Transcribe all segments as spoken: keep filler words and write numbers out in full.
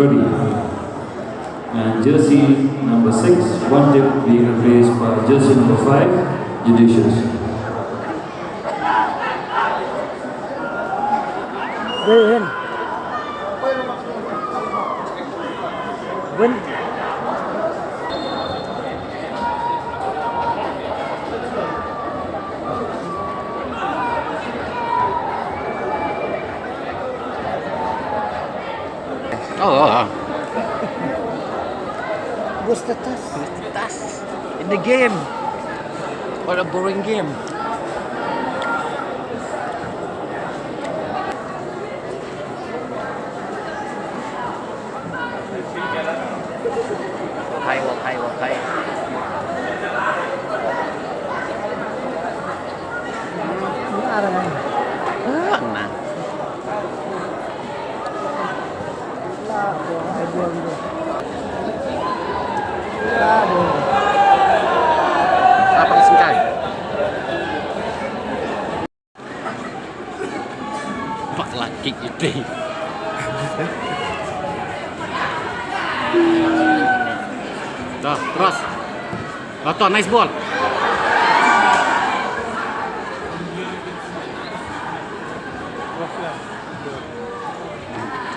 Ready. And jersey number six, one tip being replaced by jersey number five, Judicious. Win. Win. Oh, oh, oh. What's the task? What's the task in the game? What a boring game. Walk high, walk high, walk high. Ang na. Apa singkai? Bakla kick iti. Dah, terus. Oto, nice ball.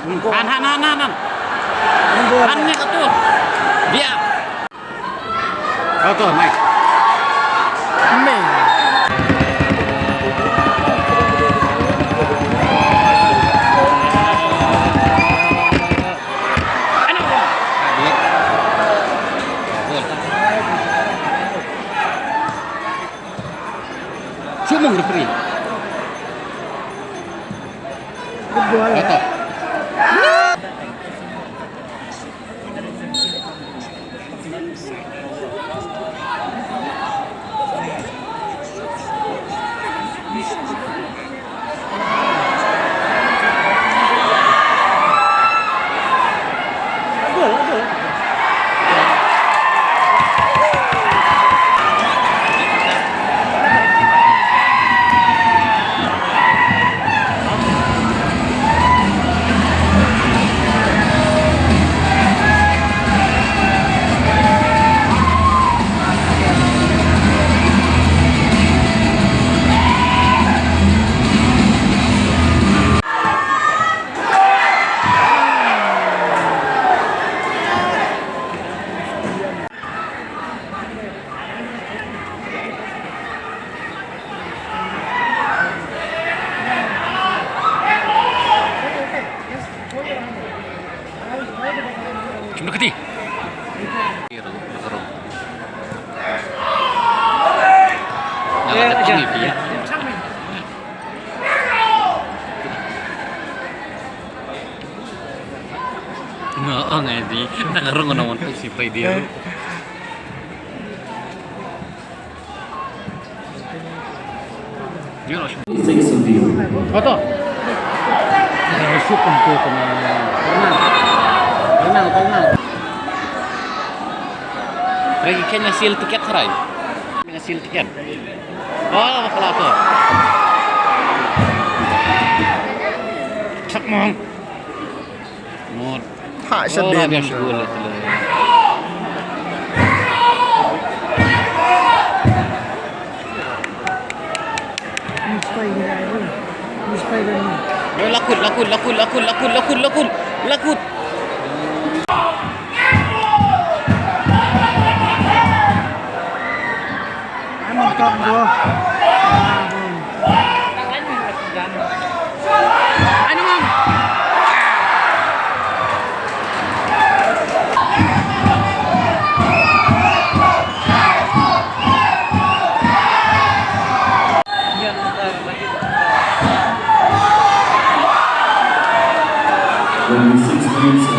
Han, han, han, han, han. Han ni kat tu. Dia. Oto, nice. Sumung referee. Oto. Kim Kati. Nga ong ai di, na ka rong na mon tu si pai dia. Oto. Shoot pun tu kena. Kena. Kena, kena. Lagi kena seal tiket serai. Kena seal tiket. Oh, kalau tu. Chak mong. Mut. Ha, oh, sha ben. Biang shugul lah tu. Lakut, lakut, lakut, lakut, lakut, lakut, lakut, lakut. Ano to, bro? Ano, ma'am? Twenty-six minutes.